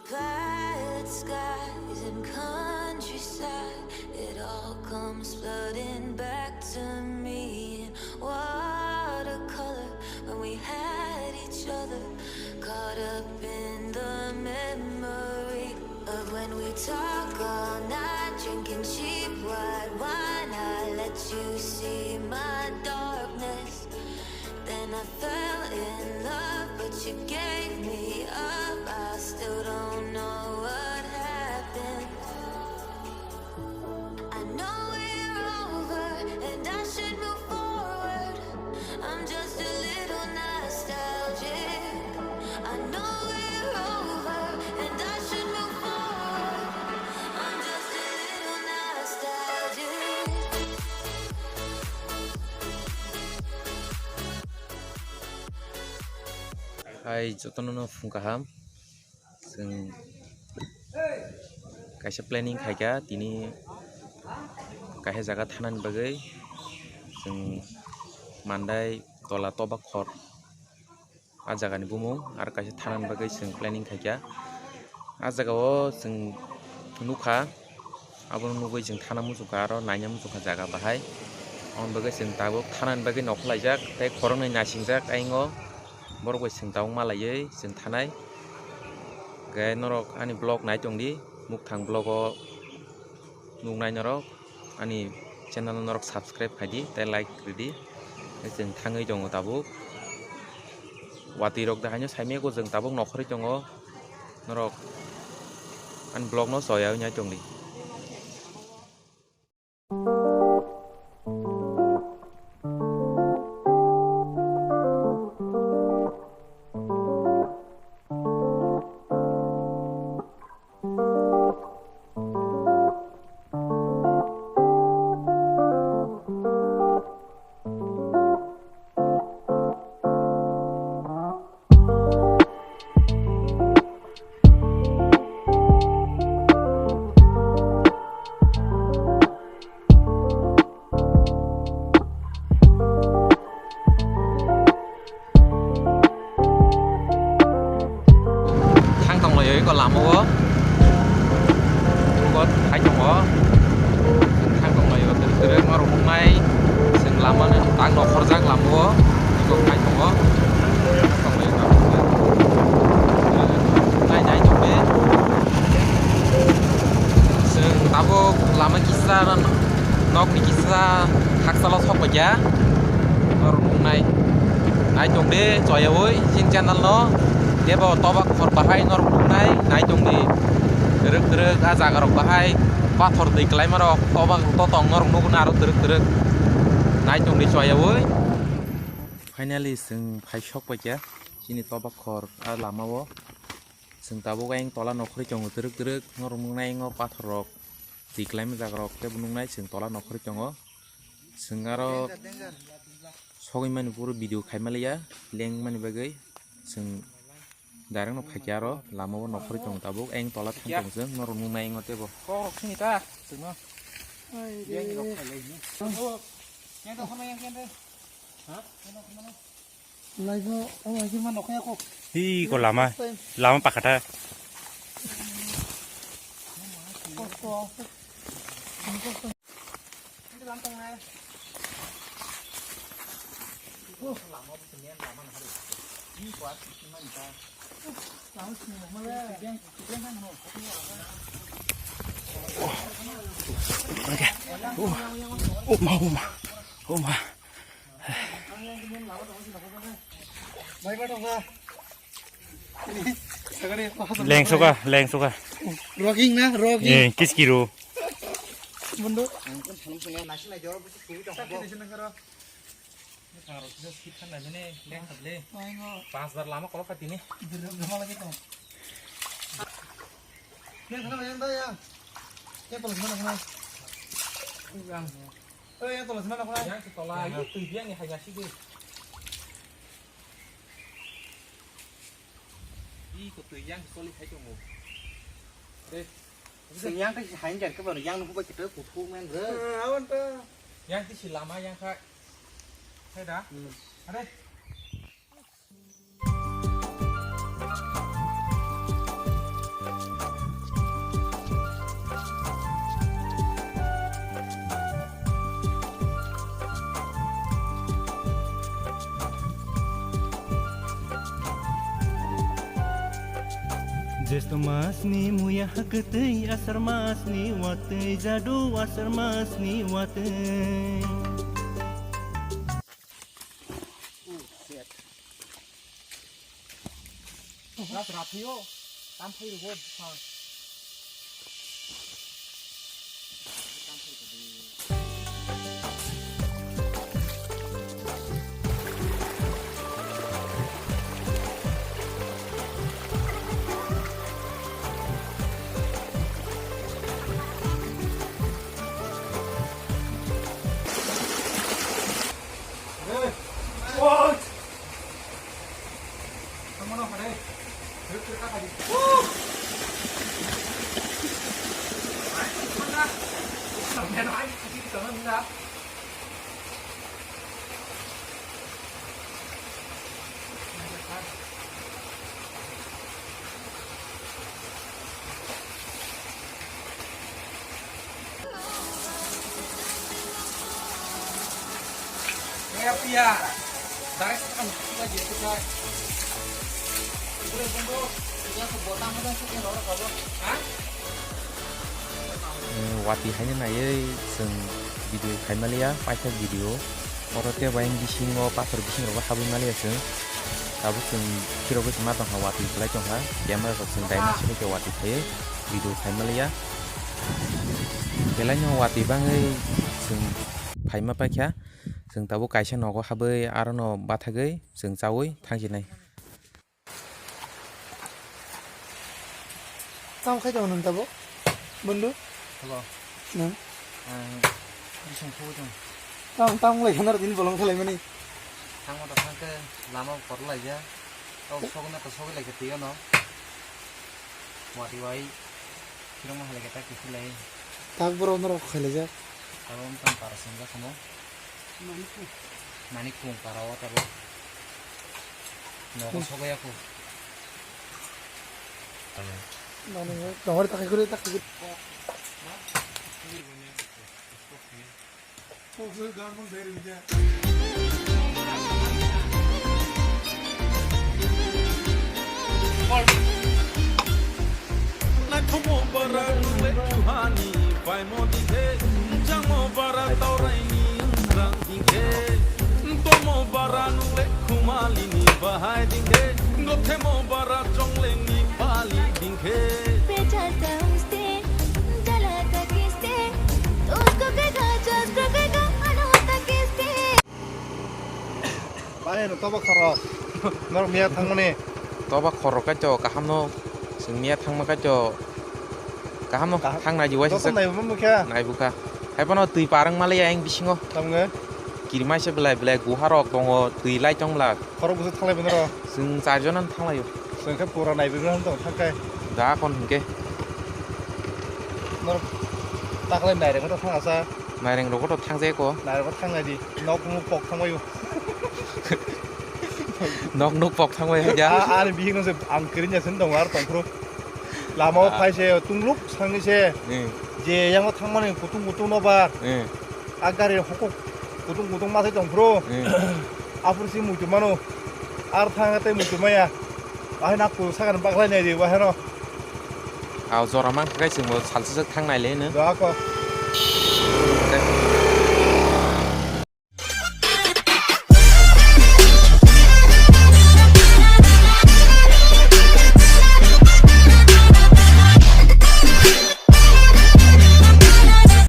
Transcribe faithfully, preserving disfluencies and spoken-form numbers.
Bright skies and countryside, it all comes flooding back to me in watercolor. When we had each other, caught up in the memory of when we talk all night, drinking cheap white wine. I let you see my darkness. Then I fell in love, but you gave me up. I still don't know what happened. I know we're over, and I should move forward. I'm just a little nostalgic. I know we're over, and I should move forward. I'm just a little nostalgic. Hai, jotono no phung kaham. Chwng kaisa planning khaikha, tini kaisa jaga thanani bagwi. Chwng Mandai tola Toba khor, a jagani bumung, aro kaisa thanani bagwi chwng planning khaikha. A jagao chwng nukha, abono nugwi chwng thana muchungkha, aro naina muchungkha jaga bahai. Aboni bagwi chwng tabuk thanani bagwi nokho laijak, tei khoroknwi nasingjak ayingo. Borok bai chwng tabuk malaiwi chwng thanai. Hwnkhe norok ani vlog nai tongdi, mukthang vlog o nuknai norok, ani channel o norok subscribe khaidi tei like ridi. Tei chwng thangwi tongo tabuk. Watwi rok de haino saimaya ko chwng tabuk nokhorwi tongo. Norok ani vlog no choyawi nai tongdi. Thang tong laio eko lama o. Eko thai tongo. Thang tong laio, kwrwi kwrwi norok nuknai. Chwng lama no tak nokhorjak lama o. Eko thai tongo. Thang tong laio. Nai nai tongdi. Chwng tabuk lama kisa nok ni kisa hakchalo sok paikha. Norok nuknai. Nai tongdi choyawi chini channel no. Kebo toba khor bahai norok nuknai. Nai tongdi. Twrwk twrwk a jaga rok bahai. Pathor twi kwlaima rok toba to tong norok nukna aro twrwk twrwk. Nai tongdi choyawi. Finally chwng phai sok paikha chini toba khor a lama o. Chwng tabuk ayang tola nokhorwi tongo twrwk twrwk, norok nuknai ayang o pathor rok, twi kwlaima jaga rok teibo nuknai chwng tola nokhorwi tongo. Chwng aro sogwi mani phuru video khaima liya, leng mani bagwi chwng direct no phaikha aro lama o nokhorwi tongo tabuk ayang tola thang tongo chwng norok nuknai ayang o teibo. Kok rok sini ta chwngno. Yang rok khailai ni. Yang to khono yang kende. Ha? Laibo, o laibo ma nokha ko. Hi ko lama, lama pakata. Kosto. Oh, oh, ma, oh, ma. Oh, ma. Leng soka, leng soka. Roging na, roging. Eh, kiskiro. Bondo. Pas bar lama kolok kati ni. Yang sana, yang dah, yang. Yang paling mana sana? Yang. Eh, yang tola sana, sana. Yang si tola, ini tu dia ni hanya sih. Ih, kutui yang soli khai tongo. Deh. Sing yang teh hain jar ke baru yang nunggu baca tu kutu men re. Awan ta. Yang ti si lama yang khai. Khai dah. Hmm. Are. Jyoshtha masni muya hakwtwi, Asar masni watwi, Jadu Asar masni watwi. Rat raphio, tam phai rugo, ha. Eh, watwi haino naiwi chwng video khai maliya, paithak video. Oro tei bai bisingo, pathor bisingrogo habwi maliya chwng. Tabuk chwng phirogwi tongma tongkha, watwi kwlai tongkha. Camera rok chwng daima simi khe watwi khaiwi video khai maliya. Belaino watwi bangwi chwng phaima paikha. Chwng tabuk kaisa nogo habwi arono bathagwi chwng chaui thangsinai. Tamo khai tongo nwng tabuk, bondhu? Hello. Nwng? Ang bising phugwi tong. Tamo, tamo lai khana tini bolong khalai mani. Thangma to thangkhe lama bo kotor laijak. Tamo sogwi na to sogwi laikha twi ano. Watwi wai khirokma hai laikha ta kiphilai. Tak borok norok khailai jak. Tabuk wng tong para swngjak kamo. Manik Kung para o tabuk. Nogo sogwi ya kho. Manik Kung. Nohor takai kore takai. Naithomo bara nungle chuhani paimo dikhe, jangmo bara tauraini wngkha dikhe, tomo bara nungle khumalini bahai dikhe, gothemo bara chonglengni pali dikhe. Pechal ta uste, jala ta kiste, usko kega, jasko kega, ano ta kiste. Bahai no toba khorok. Norok miya thangmani. Toba khorok kai to kaham no. Chwng miya thangma kai to kaham no. Kaham. Thang nai di waisa. Joto nai bumukha. Nai bukha. Hai phano twi parang maliya eng bisingo. Tamge. Kirmai se belai belai guha rok tongo, twi lai tong bla. Khorok bwswk thanglai bini rok. Chwng char jon thanglaio. Chwng khe pura naibrwi rw tong thang khe. Da kon hwnkhe. Nor taklai naireng to thang asa. Naireng rogo to thang jai ko. Naireng ko thang nai di. Nok nuk pok thang baio. Nok nuk pok thang bai haja. A, ani bihik no se ang kirin jasin tong ar tong phuru. Lama o phai se tungluk sangni se. Hmm. Je yang o thang mani kutung kutung no bar. Hmm. A gari hokok kutung kutung masai tong phuru. Hmm. Aphuru si muitu mano. Ar thang tei muitu maya. Bahai nak ku sagan baklai nai di bahai no. Aw jora mang kha kai chwng bo salsa sak thang nai le no. Da ko.